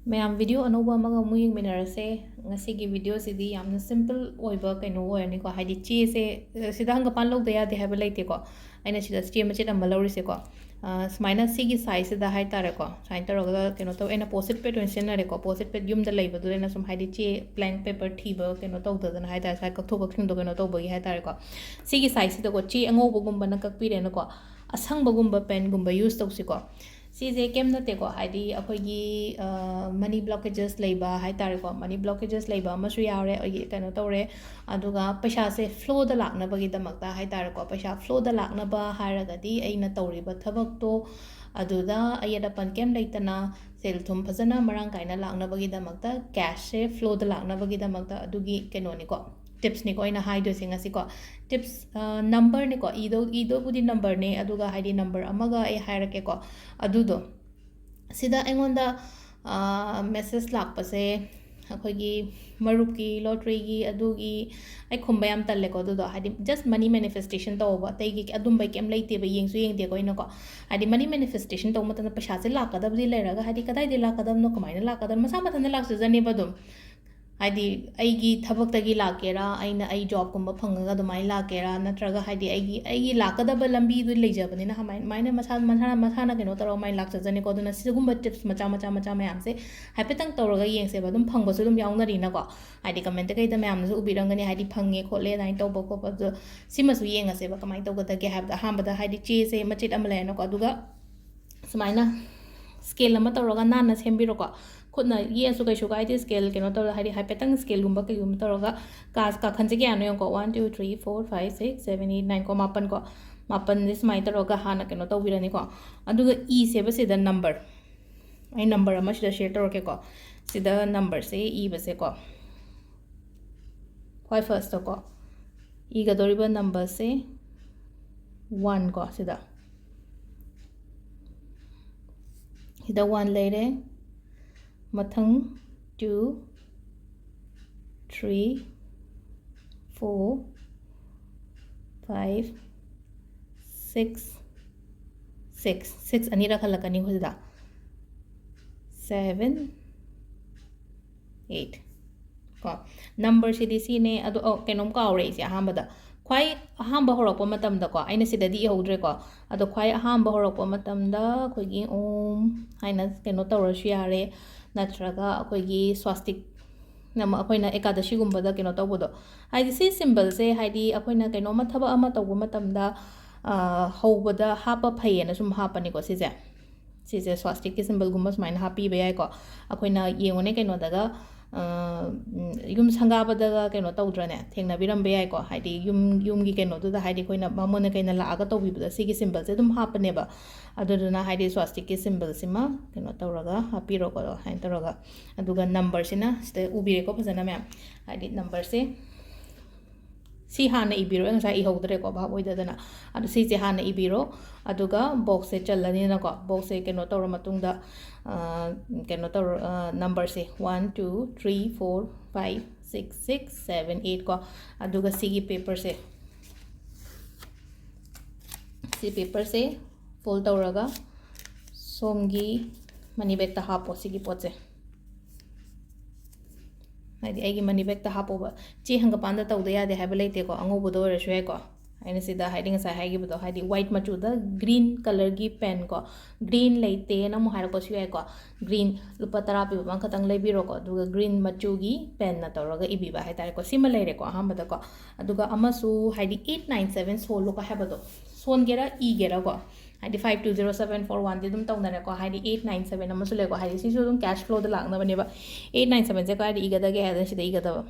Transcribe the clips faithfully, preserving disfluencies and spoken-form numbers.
ꯃꯌꯥꯝ, video ꯑꯅꯧꯕ ꯑꯃꯒ ꯑꯃꯨꯛ ꯌꯦꯡꯃꯤꯟꯅꯔꯁꯦ꯫ ꯉꯁꯤꯒꯤ videoꯁꯤꯗꯤ ꯌꯥꯝꯅ simple ꯑꯣꯏꯕ ꯀꯩꯅꯣ ꯑꯣꯏꯔꯅꯤꯀꯣ, ꯍꯥꯏꯗꯤ ꯆꯦꯁꯦ, ꯑ, ꯁꯤꯗ ꯍꯪꯒꯄꯥꯟ ꯂꯧꯗ ꯌꯥꯗꯦ ꯍꯥꯏꯕ ꯂꯩꯇꯦꯀꯣ꯫ ꯑꯩꯅ ꯁꯤꯗ ꯆꯦ ꯃꯆꯦꯠ ꯑꯃ ꯂꯧꯔꯤꯁꯦꯀꯣ, ꯑ, ꯁꯨꯃꯥꯏꯅ ꯁꯤꯒꯤ sizeꯁꯤꯗ ꯍꯥꯏꯇꯥꯔꯦꯀꯣ, ꯁꯨꯃꯥꯏꯅ ꯇꯧꯔꯒ ꯀꯩꯅꯣ ꯇꯧꯋꯦ꯫ ꯑꯩꯅ post-it pad ꯑꯣꯏꯅ ꯁꯤꯖꯤꯟꯅꯔꯦꯀꯣ, post-it pad ꯌꯨꯝꯗ ꯂꯩꯕꯗꯨꯗ ꯑꯩꯅ ꯁꯨꯝ, ꯍꯥꯏꯗꯤ ꯆꯦ blank paper ꯊꯤꯕ ꯀꯩꯅꯣ ꯇꯧꯗꯗꯅ ꯍꯥꯏꯇꯥꯔꯦ, ꯁꯨꯃꯥꯏꯅ ꯀꯛꯊꯣꯛ ꯀꯛꯁꯤꯟꯗꯣ ꯀꯩꯅꯣ ꯇꯧꯕꯒꯤ ꯍꯥꯏꯇꯥꯔꯦꯀꯣ꯫ ꯁꯤꯒꯤ sizeꯁꯤꯗꯀꯣ ꯆꯦ ꯑꯉꯧꯕꯒꯨꯝꯕꯅ ꯀꯛꯄꯤꯔꯦꯅꯀꯣ, ꯑꯁꯪꯕꯒꯨꯝꯕ penꯒꯨꯝꯕ use ꯇꯧꯁꯤꯀꯣ꯫ ꯁꯤꯁꯦ ꯀꯩꯝ ꯅꯠꯇꯦꯀꯣ, ꯍꯥꯏꯗꯤ ꯑꯩꯈꯣꯏꯒꯤ, ꯑ, money blockages ꯂꯩꯕ ꯍꯥꯏꯇꯥꯔꯦꯀꯣ, money blockages ꯂꯩꯕ ꯑꯃꯁꯨ ꯌꯥꯎꯔꯦ, ꯑꯩꯒꯤ ꯀꯩꯅꯣ ꯇꯧꯔꯦ꯫ ꯑꯗꯨꯒ ꯄꯩꯁꯥꯁꯦ flowꯗ ꯂꯥꯛꯅꯕꯒꯤꯗꯃꯛꯇ ꯍꯥꯏꯇꯥꯔꯦꯀꯣ, ꯄꯩꯁꯥ flowꯗ ꯂꯥꯛꯅꯕ ꯍꯥꯏꯔꯒꯗꯤ ꯑꯩꯅ ꯇꯧꯔꯤꯕ ꯊꯕꯛꯇꯣ ꯑꯗꯨꯗ ꯑꯌꯦꯠ ꯑꯄꯟ ꯀꯩꯝ ꯂꯩꯇꯅ ꯁꯦꯜ ꯊꯨꯝ ꯐꯖꯅ ꯃꯔꯥꯡ ꯀꯥꯏꯅ ꯂꯥꯛꯅꯕꯒꯤꯗꯃꯛꯇ, cashꯁꯦ flowꯗ ꯂꯥꯛꯅꯕꯒꯤꯗꯃꯛꯇ ꯑꯗꯨꯒꯤ ꯀꯩꯅꯣꯅꯤꯀꯣ, tipsꯅꯤꯀꯣ ꯑꯩꯅ ꯍꯥꯏꯗꯣꯏꯁꯦ ꯉꯁꯤꯀꯣ꯫ Tips, ꯑ, numberꯅꯤꯀꯣ, ꯏꯗꯧ-, ꯏꯗꯧꯕꯨꯗꯤ numberꯅꯦ, ꯑꯗꯨꯒ ꯍꯥꯏꯗꯤ number ꯑꯃꯒ ꯑꯩ ꯍꯥꯏꯔꯛꯀꯦꯀꯣ꯫ ꯑꯗꯨꯗꯣ ꯁꯤꯗ ꯑꯩꯉꯣꯟꯗ, ꯑ, message ꯂꯥꯛꯄꯁꯦ ꯑꯩꯈꯣꯏꯒꯤ ꯃꯔꯨꯞꯀꯤ, lotteryꯒꯤ, ꯑꯗꯨꯒꯤ ꯑꯩ ꯈꯨꯝꯕ ꯌꯥꯝ ꯇꯜꯂꯦꯀꯣ꯫ ꯑꯗꯨꯗꯣ ꯍꯥꯏꯗꯤ just money manifestation ꯇꯧꯕ, ꯑꯇꯩꯒꯤ ꯑꯗꯨꯝꯕꯩ ꯀꯩꯝ ꯂꯩꯇꯦꯕ, ꯌꯦꯡꯁꯨ ꯌꯦꯡꯗꯦꯀꯣ ꯑꯩꯅꯀꯣ꯫ ꯍꯥꯏꯗꯤ money manifestation ꯇꯧꯕ ꯃꯇꯝꯗ ꯄꯩꯁꯥꯁꯦ ꯂꯥꯛꯀꯗꯕꯗꯤ ꯂꯩꯔꯒ, ꯍꯥꯏꯗꯤ ꯀꯗꯥꯏꯗꯒꯤ ꯂꯥꯛꯀꯗꯕꯅꯣ, ꯀꯃꯥꯏꯅ ꯂꯥꯛꯀꯗꯕꯅꯣ, ꯃꯁꯥ ꯃꯊꯟꯇ ꯂꯥꯛꯆꯖꯅꯦꯕ ꯑꯗꯨꯝ꯫ ꯍꯥꯏꯗꯤ ꯑꯩꯒꯤ ꯊꯕꯛꯇꯒꯤ ꯂꯥꯛꯀꯦꯔꯥ, ꯑꯩꯅ ꯑꯩ jobꯀꯨꯝꯕ ꯐꯪꯉꯒ ꯑꯗꯨꯃꯥꯏꯅ ꯂꯥꯛꯀꯦꯔꯥ, ꯅꯠꯇ꯭ꯔꯒ ꯍꯥꯏꯗꯤ ꯑꯩꯒꯤ, ꯑꯩꯒꯤ ꯂꯥꯛꯀꯗꯕ ꯂꯝꯕꯤꯗꯨ ꯂꯩꯖꯕꯅꯤꯅ ꯍꯃꯥꯏ-, ꯑꯗꯨꯃꯥꯏꯅ ꯃꯁꯥ, ꯃꯁꯥꯅ, ꯃꯁꯥꯅ ꯀꯩꯅꯣ ꯇꯧꯔꯒ ꯑꯗꯨꯃꯥꯏꯅ ꯂꯥꯛꯆꯖꯅꯤꯀꯣ꯫ ꯑꯗꯨꯅ ꯁꯤꯒꯨꯝꯕ tips ꯃꯆꯥ, ꯃꯆꯥ, ꯃꯆꯥ ꯃꯌꯥꯝꯁꯦ ꯍꯥꯏꯐꯦꯠꯇꯪ ꯇꯧꯔꯒ ꯌꯦꯡꯁꯦꯕ꯫ ꯑꯗꯨꯝ ꯐꯪꯕꯁꯨ ꯑꯗꯨꯝ ꯌꯥꯎꯅꯔꯤꯅꯀꯣ꯫ ꯍꯥꯏꯗꯤ comment ꯀꯩꯗ ꯃꯌꯥꯝꯅꯁꯨ ꯎꯕꯤꯔꯝꯒꯅꯤ, ꯍꯥꯏꯗꯤ ꯐꯪꯉꯦ ꯈꯣꯠꯂꯦ ꯑꯗꯨꯃꯥꯏꯅ ꯇꯧꯕ ꯈꯣꯠꯄ꯫ ꯑꯗꯣ ꯁꯤꯃꯁꯨ ꯌꯦꯡꯉꯁꯦꯕ ꯀꯃꯥꯏꯅ ꯇꯧꯒꯗꯒꯦ ꯍꯥꯏꯕꯗ꯫ ꯑꯍꯥꯟꯕꯗ ꯍꯥꯏꯗꯤ ꯆꯦꯁꯦ ꯃꯆꯦꯠ ꯑꯃ ꯂꯩꯔꯦꯅꯀꯣ, ꯑꯗꯨꯒ ꯁꯨꯃꯥꯏꯅ scale ꯑꯃ ꯇꯧꯔꯒ ꯅꯥꯟꯅ ꯁꯦꯝꯕꯤꯔꯣꯀꯣ꯫ ꯈꯨꯠꯅ ꯌꯦꯛꯑꯁꯨ ꯀꯩꯁꯨ ꯀꯥꯏꯗꯦ, scale ꯀꯩꯅꯣ ꯇꯧꯔꯒ, ꯍꯥꯏꯗꯤ ꯍꯥꯏꯐꯦꯠꯇꯪ scaleꯒꯨꯝꯕ ꯀꯩꯒꯨꯝꯕ ꯇꯧꯔꯒ ꯀꯥ-, ꯀꯥꯈꯟꯁꯦ ꯀꯌꯥꯅꯣ ꯌꯦꯡꯉꯨꯀꯣ, one, two, three, four, five, six, seven, eight, nine ꯀꯣ, ꯃꯥꯄꯟ ꯀꯣ, ꯃꯥꯄꯟꯁꯦ ꯁꯨꯃꯥꯏꯅ ꯇꯧꯔꯒ ꯍꯥꯟꯅ ꯀꯩꯅꯣ ꯇꯧꯕꯤꯔꯅꯤꯀꯣ꯫ ꯑꯗꯨꯒ ꯏꯁꯦꯕ ꯁꯤꯗ number, ꯑꯩ number ꯑꯃ ꯁꯤꯗ share ꯇꯧꯔꯛꯀꯦꯀꯣ꯫ ꯁꯤꯗ numberꯁꯦ ꯏꯕꯁꯦꯀꯣ, ꯈ꯭ꯋꯥꯏ firstꯇꯀꯣ ꯏꯒꯗꯧꯔꯤꯕ numberꯁꯦ one ꯀꯣ, ꯁꯤꯗ, ꯁꯤꯗ one ꯂꯩꯔꯦ꯫ ꯃꯊꯪ two, three, four, five, six, six, six ꯑꯅꯤꯔꯛ ꯍꯜꯂꯛꯀꯅꯤ ꯁꯤꯗ꯫ Seven, eight. ꯀꯣ, ꯅꯝꯕꯔꯁꯤꯗꯤ ꯁꯤꯅꯦ꯫ ꯑꯗꯣ, ꯑꯣ, ꯀꯩꯅꯣꯝ ꯀꯥꯎꯔꯦ ꯑꯩꯁꯦ ꯑꯍꯥꯟꯕꯗ꯫ ꯈ꯭ꯋꯥꯏ ꯑꯍꯥꯟꯕ ꯍꯧꯔꯛꯄ ꯃꯇꯝꯗꯀꯣ, ꯑꯩꯅ ꯁꯤꯗꯗꯤ ꯏꯍꯧꯗ꯭ꯔꯦꯀꯣ꯫ ꯑꯗꯣ ꯈ꯭ꯋꯥꯏ ꯑꯍꯥꯟꯕ ꯍꯧꯔꯛꯄ ꯃꯇꯝꯗ ꯑꯩꯈꯣꯏꯒꯤ ꯎꯝ ꯍꯥꯏꯅ ꯀꯩꯅꯣ ꯇꯧꯔꯁꯨ ꯌꯥꯔꯦ, ꯅꯠꯇ꯭ꯔꯒ ꯑꯩꯈꯣꯏꯒꯤ ꯁ꯭ꯋꯥꯁꯇꯤꯛ ꯑꯃ ꯑꯩꯈꯣꯏꯅ ꯑꯦꯀꯥꯗꯁꯤꯒꯨꯝꯕꯗ ꯀꯩꯅꯣ ꯇꯧꯕꯗꯣ, ꯍꯥꯏꯗꯤ ꯁꯤ ꯁꯤꯝꯕꯜꯁꯦ, ꯍꯥꯏꯗꯤ ꯑꯩꯈꯣꯏꯅ ꯀꯩꯅꯣꯝꯃ ꯊꯕꯛ ꯑꯃ ꯇꯧꯕ ꯃꯇꯝꯗ, ꯑ, ꯍꯧꯕꯗ ꯍꯥꯞꯄ ꯐꯩꯌꯦꯅ ꯁꯨꯝ ꯍꯥꯞꯄꯅꯤꯀꯣ ꯁꯤꯁꯦ꯫ ꯁꯤꯁꯦ ꯁ꯭ꯋꯥꯁꯇꯤꯛꯀꯤ ꯁꯤꯝꯕꯜꯒꯨꯝꯕ ꯁꯨꯃꯥꯏꯅ ꯍꯥꯞꯄꯤꯕ ꯌꯥꯏꯀꯣ꯫ ꯑꯩꯈꯣꯏꯅ ꯌꯦꯡꯉꯨꯅꯦ ꯀꯩꯅꯣꯗꯒ, ꯑ, ꯎꯝ, ꯌꯨꯝ ꯁꯪꯒꯥꯕꯗꯒ ꯀꯩꯅꯣ ꯇꯧꯗ꯭ꯔꯅꯦ? ꯊꯦꯡꯅꯕꯤꯔꯝꯕ ꯌꯥꯏꯀꯣ꯫ ꯍꯥꯏꯗꯤ ꯌꯨꯝ, ꯌꯨꯝꯒꯤ ꯀꯩꯅꯣꯗꯨꯗ, ꯍꯥꯏꯗꯤ ꯑꯩꯈꯣꯏꯅ ꯕꯥꯃꯣꯟꯅ ꯀꯩꯅ ꯂꯥꯛꯑꯒ ꯇꯧꯕꯤꯕꯗ ꯁꯤꯒꯤ ꯁꯤꯝꯕꯜꯁꯦ ꯑꯗꯨꯝ ꯍꯥꯞꯄꯅꯦꯕ꯫ ꯑꯗꯨꯗꯨꯅ ꯍꯥꯏꯗꯤ ꯁ꯭ꯋꯥꯁꯇꯤꯛꯀꯤ ꯁꯤꯝꯕꯜꯁꯤꯃ ꯀꯩꯅꯣ ꯇꯧꯔꯒ ꯍꯥꯞꯄꯤꯔꯣꯀꯣ, ꯑꯗꯨꯃꯥꯏꯅ ꯇꯧꯔꯒ꯫ ꯑꯗꯨꯒ ꯅꯝꯕꯔꯁꯤꯅ ꯁꯤꯗ ꯎꯕꯤꯔꯦꯀꯣ ꯐꯖꯅ ꯃꯌꯥꯝ꯫ ꯍꯥꯏꯗꯤ ꯅꯝꯕꯔꯁꯦ ꯁꯤ ꯍꯥꯟꯅ ꯏꯕꯤꯔꯣ, ꯑꯩ ꯉꯁꯥꯏ ꯏꯍꯧꯗ꯭ꯔꯦꯀꯣ, ꯚꯥꯞ ꯑꯣꯏꯗꯗꯅ꯫ ꯑꯗꯣ ꯁꯤꯁꯦ ꯍꯥꯟꯅ ꯏꯕꯤꯔꯣ, ꯑꯗꯨꯒ ꯕꯣꯛꯁꯁꯦ ꯆꯜꯂꯅꯤꯅꯀꯣ꯫ ꯕꯣꯛꯁꯁꯦ ꯀꯩꯅꯣ ꯇꯧꯔ ꯃꯇꯨꯡꯗ, ꯑ, ꯀꯩꯅꯣ ꯇꯧꯔ, ꯑ, ꯅꯝꯕꯔꯁꯦ one, two, three, four, five, six, six, seven, eight ꯀꯣ꯫ ꯑꯗꯨꯒ ꯁꯤꯒꯤ ꯄꯦꯄꯔꯁꯦ, ꯁꯤ ꯄꯦꯄꯔꯁꯦ ꯐꯣꯜ ꯇꯧꯔꯒ ꯁꯣꯝꯒꯤ ꯃꯅꯤ ꯕꯦꯛꯇ ꯍꯥꯞꯄꯣ ꯁꯤꯒꯤ ꯄꯣꯠꯁꯦ꯫ ꯍꯥꯏꯗꯤ ꯑꯩꯒꯤ ꯃꯅꯤ ꯕꯦꯛꯇ ꯍꯥꯞꯄꯣꯕ꯫ ꯆꯦ ꯍꯪꯒꯄꯥꯟꯗ ꯇꯧꯗ ꯌꯥꯗꯦ ꯍꯥꯏꯕ ꯂꯩꯇꯦꯀꯣ, ꯑꯉꯧꯕꯗ ꯑꯣꯏꯔꯁꯨ ꯌꯥꯏꯀꯣ꯫ ꯑꯩꯅ ꯁꯤꯗ ꯍꯥꯏꯗꯤ ꯉꯁꯥꯏ ꯍꯥꯏꯈꯤꯕꯗꯣ, ꯍꯥꯏꯗꯤ ꯋꯥꯏꯠ ꯃꯆꯨꯗ ꯒ꯭ꯔꯤꯟ ꯀꯂꯔꯒꯤ ꯄꯦꯟ ꯀꯣ, ꯒ꯭ꯔꯤꯟ ꯂꯩꯇꯦꯅ ꯑꯃꯨꯛ ꯍꯥꯏꯔꯛꯄꯁꯨ ꯌꯥꯏꯀꯣ꯫ ꯒ꯭ꯔꯤꯟ ꯂꯨꯄꯥ ꯇꯔꯥ ꯄꯤꯕ ꯑꯃꯈꯛꯇꯪ ꯂꯩꯕꯤꯔꯣꯀꯣ, ꯑꯗꯨꯒ ꯒ꯭ꯔꯤꯟ ꯃꯆꯨꯒꯤ ꯄꯦꯟꯅ ꯇꯧꯔꯒ ꯏꯕꯤꯕ ꯍꯥꯏꯇꯥꯔꯦꯀꯣ꯫ ꯁꯤꯃ ꯂꯩꯔꯦꯀꯣ ꯑꯍꯥꯟꯕꯗꯀꯣ꯫ ꯑꯗꯨꯒ ꯑꯃꯁꯨ ꯍꯥꯏꯗꯤ ꯑꯩꯠ ꯅꯥꯏꯟ ꯁꯕꯦꯟ ꯁꯣꯜꯂꯨꯀꯣ ꯍꯥꯏꯕꯗꯣ, ꯁꯣꯟꯒꯦꯔꯥ ꯏꯒꯦꯔꯥꯀꯣ, ꯍꯥꯏꯗꯤ five two zero seven four ꯋꯥꯟꯗꯤ ꯑꯗꯨꯝ ꯇꯧꯅꯔꯦꯀꯣ, ꯍꯥꯏꯗꯤ ꯑꯩꯠ ꯅꯥꯏꯟ ꯁꯕꯦꯟ ꯑꯃꯁꯨ ꯂꯩꯀꯣ, ꯍꯥꯏꯗꯤ ꯁꯤꯁꯨ ꯑꯗꯨꯝ ꯀꯦꯁ ꯐ꯭ꯂꯣꯗ ꯂꯥꯛꯅꯕꯅꯦꯕ꯫ ꯑꯩꯠ ꯅꯥꯏꯟ ꯁꯕꯦꯟꯁꯦ ꯀꯗꯥꯏꯗ ꯏꯒꯗꯒꯦ ꯍꯥꯏꯗꯅ ꯁꯤꯗ ꯏꯒꯗꯕ꯫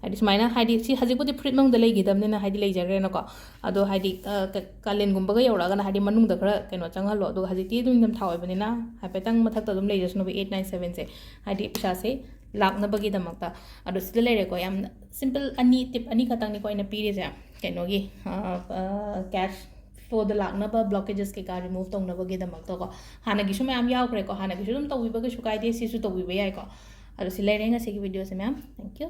ꯍꯥꯏꯗꯤ ꯁꯨꯃꯥꯏꯅ, ꯍꯥꯏꯗꯤ ꯁꯤ ꯍꯧꯖꯤꯛꯄꯨꯗꯤ ꯐꯨꯔꯤꯠ ꯃꯅꯨꯡꯗ ꯂꯩꯈꯤꯗꯕꯅꯤꯅ ꯍꯥꯏꯗꯤ ꯂꯩꯖꯈ꯭ꯔꯦꯅꯀꯣ꯫ ꯑꯗꯣ ꯍꯥꯏꯗꯤ, ꯑ, ꯀ-, ꯀꯥꯂꯦꯟꯒꯨꯝꯕꯒ ꯌꯧꯔꯛꯑꯒꯅ ꯍꯥꯏꯗꯤ ꯃꯅꯨꯡꯗ ꯈꯔ ꯀꯩꯅꯣ ꯆꯪꯍꯜꯂꯣ꯫ ꯑꯗꯨꯒ ꯍꯧꯖꯤꯛꯇꯤ ꯑꯗꯨꯝ ꯅꯤꯡꯊꯝꯊꯥ ꯑꯣꯏꯕꯅꯤꯅ ꯍꯥꯏꯐꯦꯠꯇꯪ ꯃꯊꯛꯇ ꯑꯗꯨꯝ ꯂꯩꯖꯁꯅꯨꯕ ꯑꯩꯠ ꯅꯥꯏꯟ ꯁꯕꯦꯟꯁꯦ꯫ ꯍꯥꯏꯗꯤ ꯄꯩꯁꯥꯁꯦ ꯂꯥꯛꯅꯕꯒꯤꯗꯃꯛꯇ꯫ ꯑꯗꯣ ꯁꯤꯗ ꯂꯩꯔꯦꯀꯣ, ꯌꯥꯝ ꯁꯤꯝꯄꯜ ꯑꯅꯤ, ꯇꯤꯞ ꯑꯅꯤ ꯈꯛꯇꯪꯅꯤꯀꯣ ꯑꯩꯅ ꯄꯤꯔꯤꯁꯦ ꯀꯩꯅꯣꯒꯤ, ꯑ, ꯑ, ꯀꯦꯁ ꯐ꯭ꯂꯣꯗ ꯂꯥꯛꯅꯕ, ꯕ꯭ꯂꯣꯀꯦꯖꯦꯁ ꯀꯩꯀꯥ ꯔꯤꯃꯨꯚ ꯇꯧꯅꯕꯒꯤꯗꯃꯛꯇꯀꯣ꯫ ꯍꯥꯟꯅꯒꯤꯁꯨ ꯃꯌꯥꯝ ꯌꯥꯎꯈ꯭ꯔꯦꯀꯣ, ꯍꯥꯟꯅꯒꯤꯁꯨ ꯑꯗꯨꯝ ꯇꯧꯕꯤꯕ ꯀꯩꯁꯨ ꯀꯥꯏꯗꯦ, ꯁꯤꯁꯨ ꯇꯧꯕꯤꯕ ꯌꯥꯏꯀꯣ꯫ ꯑꯗꯣ ꯁꯤ ꯂꯩꯔꯦ ꯉꯁꯤꯒꯤ ꯚꯤꯗꯤꯑꯣꯁꯦ ꯃꯌꯥꯝ꯫ Thank you꯫